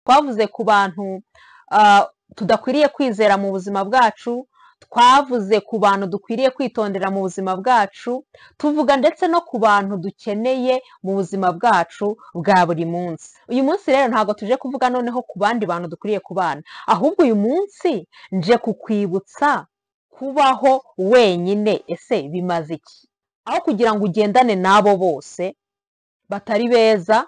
Twavuze ku bantu tudakwiriye kwizera mu buzima bwacu, twavuze ku bantu dukwiriye kwitondera mu buzima bwacu, tuvuga ndetse no ku bantu dukeneye mu buzima bwacu bwa buri munsi. Uyu munsi rero ntabwo tuje kuvuga noneho ku bandi bantu dukwiriye kubana, ahubwo uyu munsi nje kukwibutsa kubaho wenyine. Ese bimaze iki? Aho kugira ngo ugendane n'abo bose batari beza,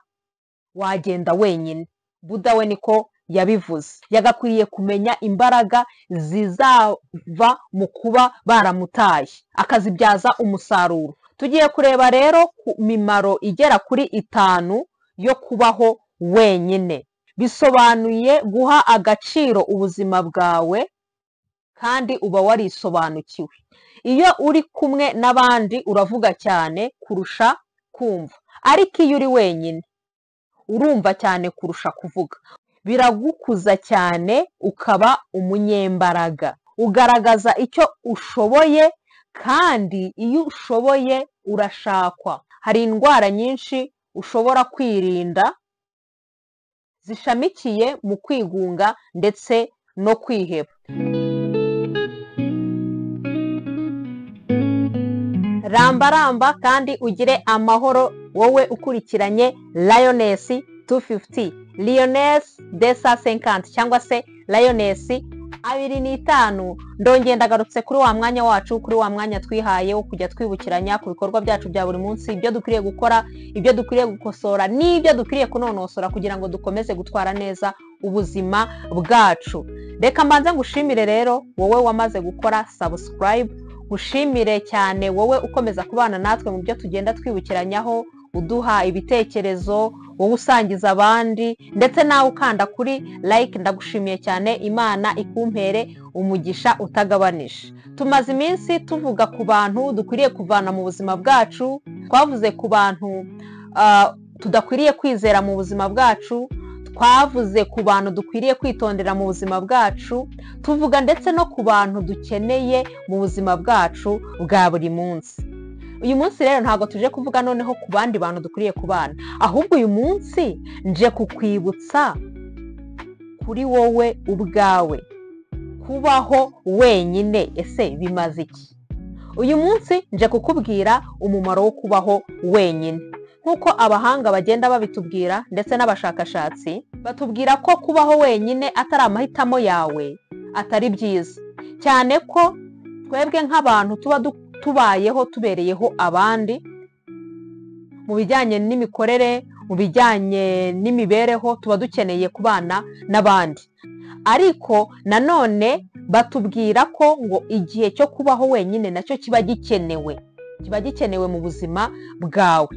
wagenda wenyine. Buda we niko yabivuze. Yagakwiriye kumenya imbaraga zizava mu kuba baramutaye, akazibyaza umusaruro. Tugiye kureba rero ku mimaro igera kuri 5 yo kubaho wenyine. Bisobanuye guha agaciro ubuzima bwawe kandi uba warisobanukiwe. Iyo uri kumwe n'abandi uravuga cyane kurusha kumva, ariko iyo uri wenyine urumva cyane kurusha kuvuga. Biragukuza cyane ukaba umunyembaraga, ugaragaza icyo ushoboye, kandi iyo ushoboye urashakwa. Hari indwara nyinshi ushobora kwirinda zishamikiye mu kwigunga ndetse no kwiheba. Ramba ramba kandi ugire amahoro wowe ukurikiranye Lioness 250, Lioness 250 cyangwa se Lioness 25. Ndongeye ndagarutse kuri wa mwanya wacu, kuri wa mwanya twihaye wo kujya twibukiranya ku bikorwa byacu bya buri munsi, ibyo dukwiriye gukora, ibyo dukwiriye gukosora n'ibyo dukwiriye kunonosora kugira ngo dukomeze gutwara neza ubuzima bwacu. Reka mbanze ngushimire rero wowe wamaze gukora subscribe, ngushimire cyane wowe ukomeza kubana natwe mu byo tugenda twibukiranyaho, uduha ibitekerezo, wowe usangiza abandi, ndetse nawe ukanda kuri like. Ndagushimiye cyane, Imana ikumpere umugisha utagabanije. Tumaze iminsi tuvuga ku bantu dukwiriye kuvana mu buzima bwacu, twavuze ku bantu tudakwiriye kwizera mu buzima bwacu, twavuze ku bantu dukwiriye kwitondera mu buzima bwacu, tuvuga ndetse no ku bantu dukeneye mu buzima bwacu bwa buri munsi. Uyu munsi rero ntabwo tuje kuvuga noneho ku bandi bantu dukwiriye kubana, ahubwo uyu munsi nje kukwibutsa kuri wowe ubwawe kubaho wenyine. Ese bimaze iki? Uyu munsi nje kukubwira umumaro wo kubaho wenyine. Nk'uko abahanga bagenda babitubwira ndetse n'abashakashatsi batubwira ko kubaho wenyine atari amahitamo yawe, atari byiza cyane ko twebwe nk'abantu tuba tubayeho tubereyeho abandi mu bijyanye n'imikorere, mu bijyanye n'imibereho, tuba dukeneye kubana n'abandi. Ariko nanone batubwira ko ngo igihe cyo kubaho wenyine nacyo kiba gikenewe, kiba gikenewe mu buzima bwawe.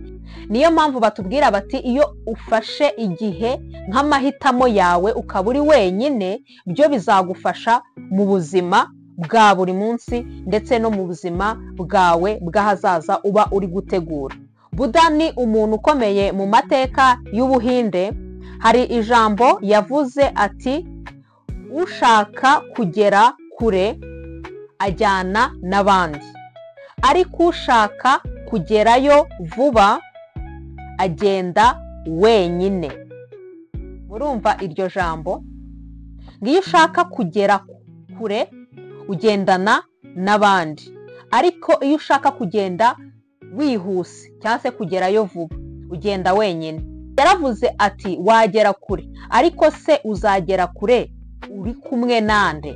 Niyo mpamvu batubwira bati iyo ufashe igihe nk'amahitamo yawe ukaba uri wenyine, byo bizagufasha mu buzima bwa buri munsi ndetse no mu buzima bwawe bw'ahazaza uba uri gutegura. Buda ni umuntu ukomeye mu mateka y'Ubuhinde. Hari ijambo yavuze ati ushaka kugera kure ajyana n'abandi, ariko ushaka kugerayo vuba agenda wenyine. Murumva iryo jambo? Ngiyo ushaka kugera kure ugendana n'abandi, ariko iyo ushaka kugenda wihuse cyangwa se kugerayo vuba ugenda wenyine. Yaravuze ati wagera kure, ariko se uzagera kure uri kumwe nande?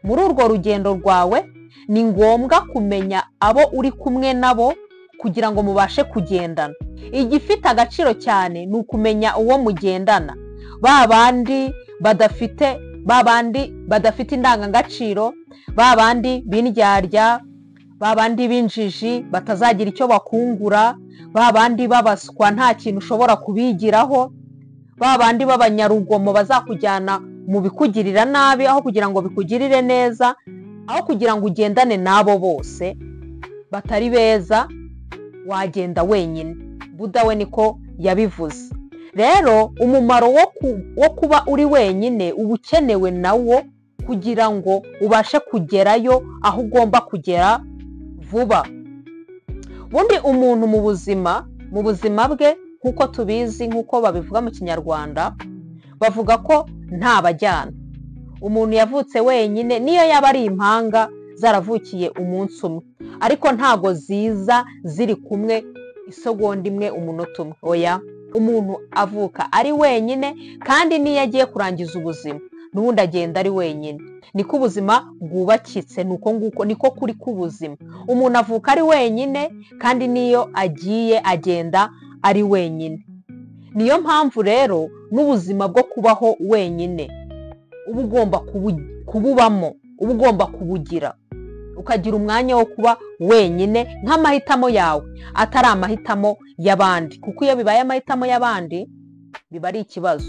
Muri urwo rugendo rwawe ni ngombwa kumenya abo uri kumwe nabo kugira ngo mubashe kugendana. Igifite agaciro cyane ni ukumenya uwo mugendana, ba bandi badafite indangagaciro, ba bandi b'indyarya, ba bandi b'injiji batazagira icyo bakungura, ba bandi babaswa nta kintu ushobora kubigiraho, ba bandi b'abanyarugomo bazakujyana mu bikugirira nabi aho kugira ngo bikugirire neza. Aho kugira ngo ugendane nabo bose batari beza, wagenda wenyine. Buda we niko yabivuze. Rero umumaro wo kuba uri wenyine uba ukenewe nawo kugira ngo ubashe kugerayo aho ugomba kugera vuba. Bundi umuntu mu buzima bwe, nk'uko tubizi, nk'uko babivuga mu Kinyarwanda, Bavuga ko nta bajyana. Umuntu yavutse wenyine, niyo yaba ari impanga zaravukiye umunsi umwe, ariko ntago ziza ziri kumwe isegonda imwe, umunota umwe, oya. Umuntu avuka ari wenyine, kandi n'iyo agiye kurangiza ubuzima n'ubundi agenda ari wenyine. Niko ubuzima bwubakitse, ni uko nguko, niko kuri k'ubuzima. Umuntu avuka ari wenyine, kandi n'iyo agiye agenda ari wenyine. Niyo mpamvu rero n'ubuzima bwo kubaho wenyine uba ugomba kububamo, uba ugomba kubugira, ukagira umwanya wo kuba wenyine nk'amahitamo yawe, atari amahitamo y'abandi, kuko iyo bibaye amahitamo y'abandi biba ari ikibazo.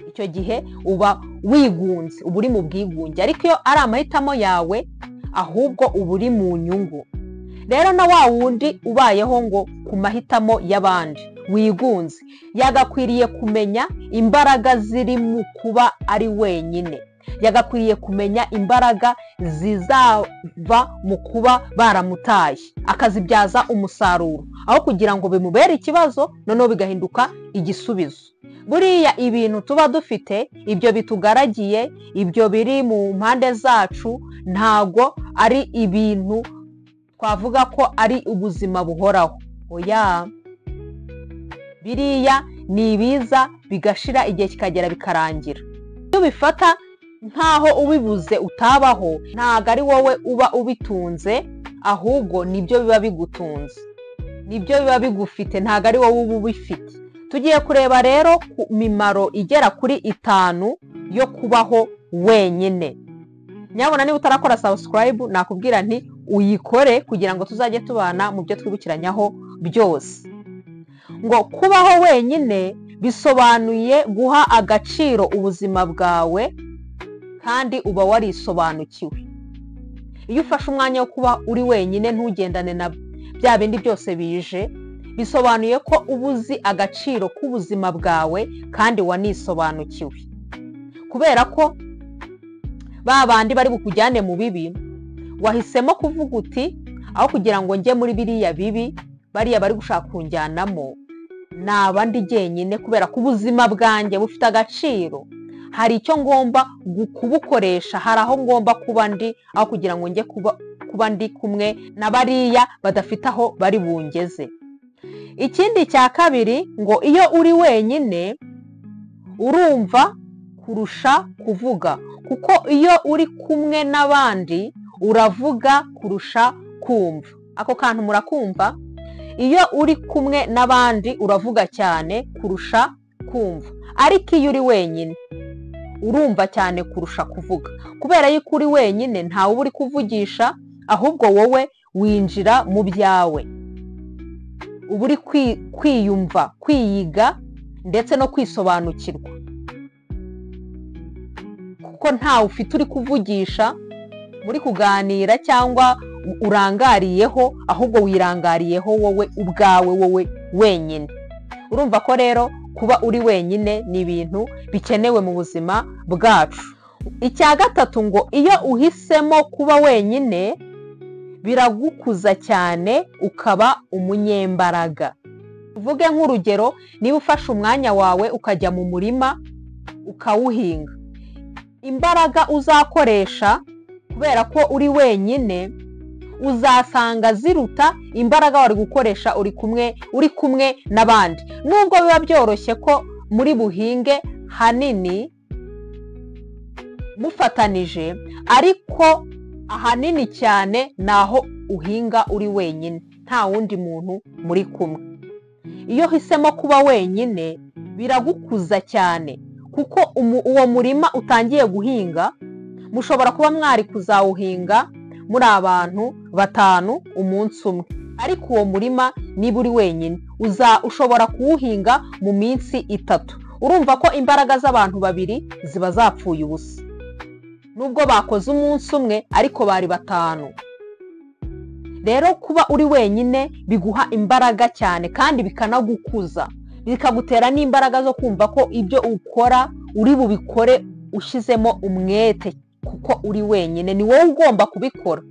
Icyo gihe uba wigunze, uba uri mu bwigunge. Ariko iyo ari amahitamo yawe, ahubwo uba uri mu nyungu. Rero na wa wundi ubayeho ngo ku mahitamo y'abandi wigunze, yagakwiriye kumenya imbaraga ziri mu kuba ari wenyine, yagakwiriye kumenya imbaraga zizava mu kuba baramutaye, akazibyaza umusaruro, aho kugira ngo bimubere ikibazo noneho bigahinduka igisubizo. Buriya ibintu tuba dufite, ibyo bitugaragiye, ibyo biri mu mpande zacu, ntago ari ibintu twavuga ko ari ubuzima buhoraho, oya. Biriya ni ibiza bigashira, igihe kikagera bikarangira. Iyo ubifata nk'aho ubibuze utabaho, ntago ari wowe uba ubitunze, ahubwo nibyo biba bigutunze, nibyo biba bigufite, ntago ari wowe uba ubifite. Tugiye kureba rero ku mimaro igera kuri 5 yo kubaho wenyine. Nyabona niba utarakora subscribe, nakubwira nti uyikore kugira ngo tuzajye tubana mu byo twibukiranyaho byose. Ngo kubaho wenyine bisobanuye guha agaciro ubuzima bwawe, kandi uba warisobanukiwe. Iyo ufashe umwanya wo kuba uri wenyine, ntugendane na bya bindi byose bije, bisobanuye ko uba uzi agaciro k'ubuzima bwawe kandi wanisobanukiwe. Kubera ko ba bandi bari bukujyane mu bibi, wahisemo kuvuga uti aho kugira ngo njye muri biriya bibi bariya bari gushaka kunjyanamo, naba ndi jyenyine, kubera ko ubuzima bwanjye bufite agaciro, hari icyo ngomba kubukoresha, hari aho ngomba kuba ndi, aho kugira ngo njye kuba ndi kumwe na bariya badafite aho bari bungeze. Ikindi cya kabiri, ngo iyo uri wenyine urumva kurusha kuvuga, kuko iyo uri kumwe n'abandi uravuga kurusha kumva. Ako kantu murakumva? Iyo uri kumwe n'abandi uravuga cyane kurusha kumva, ariko iyo uri wenyine urumva cyane kurusha kuvuga. Kubera yuko uri wenyine ntawe uba uri kuvugisha, ahubwo wowe winjira mu byawe, uba uri kwiyumva, kwiyiga ndetse no kwisobanukirwa, kuko ntawe ufite uri kuvugisha muri kuganira cyangwa urangariyeho, ahubwo wirangariyeho wowe ubwawe, wowe wenyine. Urumva ko rero kuba uri wenyine ni ibintu bikenewe mu buzima bwacu. Icya gatatu, ngo iyo uhisemo kuba wenyine biragukuza cyane, ukaba umunyembaraga. Uvuge nk'urugero, niba ufashe umwanya wawe ukajya mu murima ukawuhinga, imbaraga uzakoresha kubera ko uri wenyine uzasanga ziruta imbaraga wari gukoresha uri kumwe n'abandi. Nubwo biba byoroshye ko muri buhinge hanini mufatanije, ariko ahanini cyane naho uhinga uri wenyine, nta wundi muntu muri kumwe. Iyo uhisemo kuba wenyine biragukuza cyane, kuko uwo murima utangiye guhinga mushobora kuba mwari kuzawuhinga muri abantu 5 umunsi umwe, ariko uwo murima niba uri wenyine ushobora kuwuhinga mu minsi 3. Urumva ko imbaraga z'abantu 2 ziba zapfuye ubusa, nubwo bakoze umunsi umwe ariko bari 5. Rero kuba uri wenyine biguha imbaraga cyane, kandi bikanagukuza, bikagutera n'imbaraga zo kumva ko ibyo ukora uri bubikore ushyizemo umwete, kuko uri wenyine, ni wowe ugomba kubikora.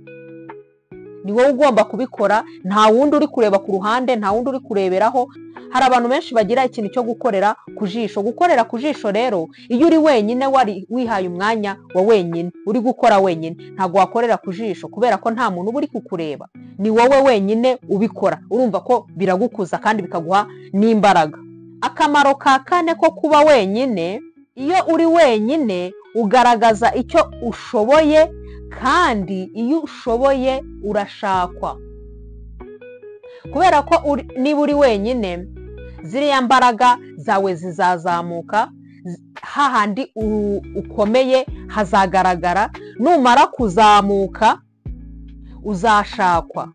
Ni wowe ugomba kubikora, nta wundi uri kureba ku ruhande, nta wundi uri kureberaho. Hari abantu benshi bagira ikintu cyo gukorera ku jisho. Gukorera ku jisho rero, iyo uri wenyine, wari wihaye umwanya wa wenyine, uri gukora wenyine, ntabwo wakorera ku jisho, kubera ko nta muntu uba uri kukureba, ni wowe wenyine ubikora. Urumva ko biragukuza kandi bikaguha n'imbaraga. Akamaro ka kane ko kuba wenyine: iyo uri wenyine ugaragaza icyo ushoboye, kandi iyo ushoboye urashakwa, kubera ko niba uri wenyine, ziriya mbaraga zawe zizazamuka, hahandi ukomeye hazagaragara. Numara kuzamuka uzashakwa,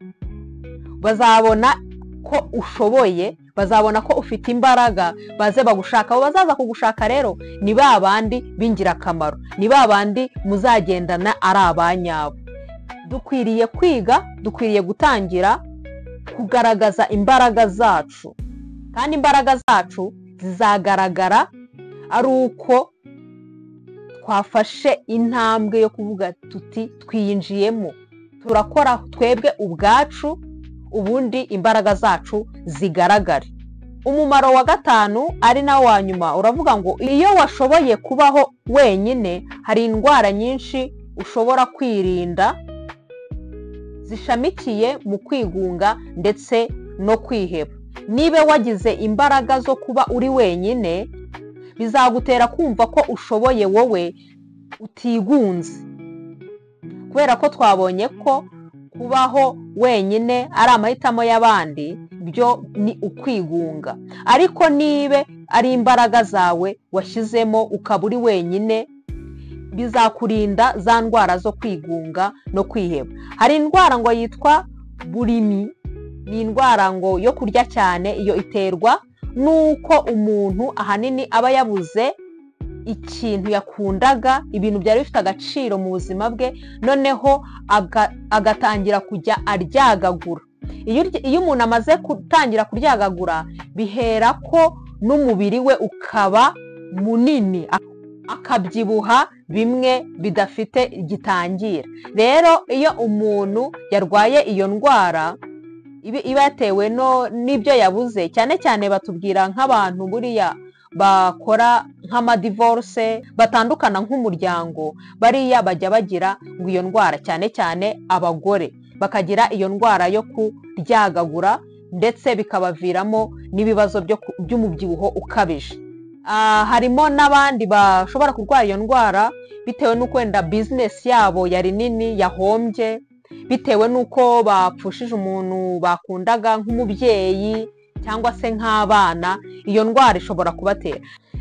bazabona ko ushoboye, bazabona ko ufite imbaraga, baze bagushaka. Abo bazaza kugushaka rero ni ba bandi b'ingirakamaro, ni ba bandi muzagendana ari abanyabo. Dukwiriye kwiga, dukwiriye gutangira kugaragaza imbaraga zacu, kandi imbaraga zacu zizagaragara ari uko twafashe intambwe yo kuvuga tuti: "Twiyinjiyemo, turakora twebwe ubwacu", ubundi imbaraga zacu zigaragare. Umumaro wa gatanu, ari nawo wa nyuma, uravuga ngo iyo washoboye kubaho wenyine, hari indwara nyinshi ushobora kwirinda zishamikiye mu kwigunga ndetse no kwiheba. Niba wagize imbaraga zo kuba uri wenyine, bizagutera kumva ko ushoboye, wowe utigunze, kubera ko twabonye ko kubaho wenyine ari amahitamo y'abandi, byo ni ukwigunga. Ariko niba ari imbaraga zawe washyizemo ukaba uri wenyine, bizakurinda za ndwara zo kwigunga no kwiheba. Hari indwara ngo yitwa boulimie, ni indwara ngo yo kurya cyane. Iyo iterwa n'uko umuntu ahanini aba yabuze ikintu yakundaga, ibintu byari bifite agaciro mu buzima bwe, noneho agatangira kujya aryagagura. Iyo umuntu amaze gutangira kuryagagura, bihera ko n'umubiri we ukaba munini, akabyibuha bimwe bidafite gitangira. Rero iyo umuntu yarwaye iyo ndwara, iba yatewe n'ibyo yabuze. Cyane cyane batubwira nk'abantu buriya bakora nk'amadivorce, batandukana nk'umuryango, bariya bajya bagira ngo iyo ndwara, cyane cyane abagore bakagira iyo ndwara yo kuryagagura, ndetse bikabaviramo n'ibibazo by'umubyibuho ukabije. Harimo n'abandi bashobora kurwara iyo ndwara bitewe n'uko wenda business yabo yari nini yahombye, bitewe n'uko bapfushije umuntu bakundaga nk'umubyeyi cyangwa se nk'abana. Iyo ndwara ishobora kubatera.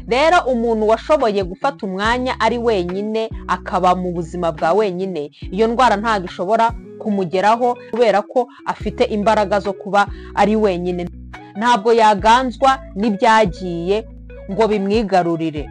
Rero umuntu washoboye gufata umwanya ari wenyine, akaba mu buzima bwa wenyine, iyo ndwara ntabwo ishobora kumugeraho, kubera ko afite imbaraga zo kuba ari wenyine. Ntabwo yaganzwa n'ibyagiye ngo bimwigarurire.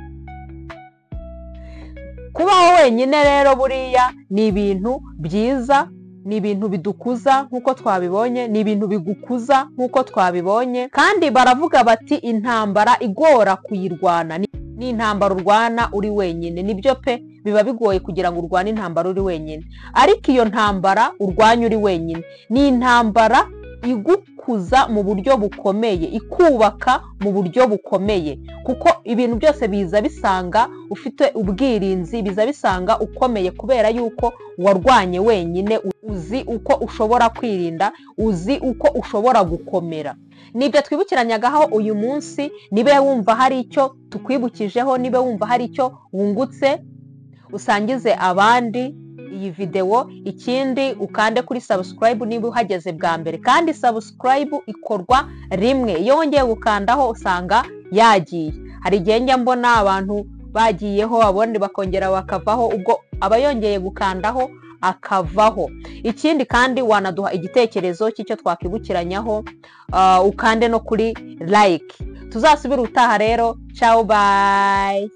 Kubaho wenyine rero buriya ni ibintu byiza, ni ibintu bidukuza nk'uko twabibonye, ni ibintu bigukuza nk'uko twabibonye. Kandi baravuga bati: "Intambara igora kuyirwana ni intambara urwana uri wenyine." Nibyo pe, biba bigoye kugira ngo urwane intambara uri wenyine, ariko iyo ntambara urwanya uri wenyine ni intambara igukuza mu buryo bukomeye, ikubaka mu buryo bukomeye, kuko ibintu byose biza bisanga ufite ubwirinzi, biza bisanga ukomeye, kubera yuko warwanye wenyine, uzi uko ushobora kwirinda, uzi uko ushobora gukomera. Nibyo twibukiranyagaho uyu munsi. Niba wumva hari icyo tukwibukijeho, niba wumva hari icyo wungutse, usangize abandi iyi videwo. Ikindi, ukande kuri subscribe niba uhageze bwa mbere. Kandi subscribe ikorwa rimwe, iyo wongeye gukandaho usanga yagiye. Hari igihe njya mbona abantu bagiyeho, abandi bakongera bakavaho, ubwo aba yongeye gukandaho akavaho. Ikindi kandi, wanaduha igitekerezo cy'icyo twakwibukiranyaho, ukande no kuri like. Tuzasubire utaha rero. Ciao, bye.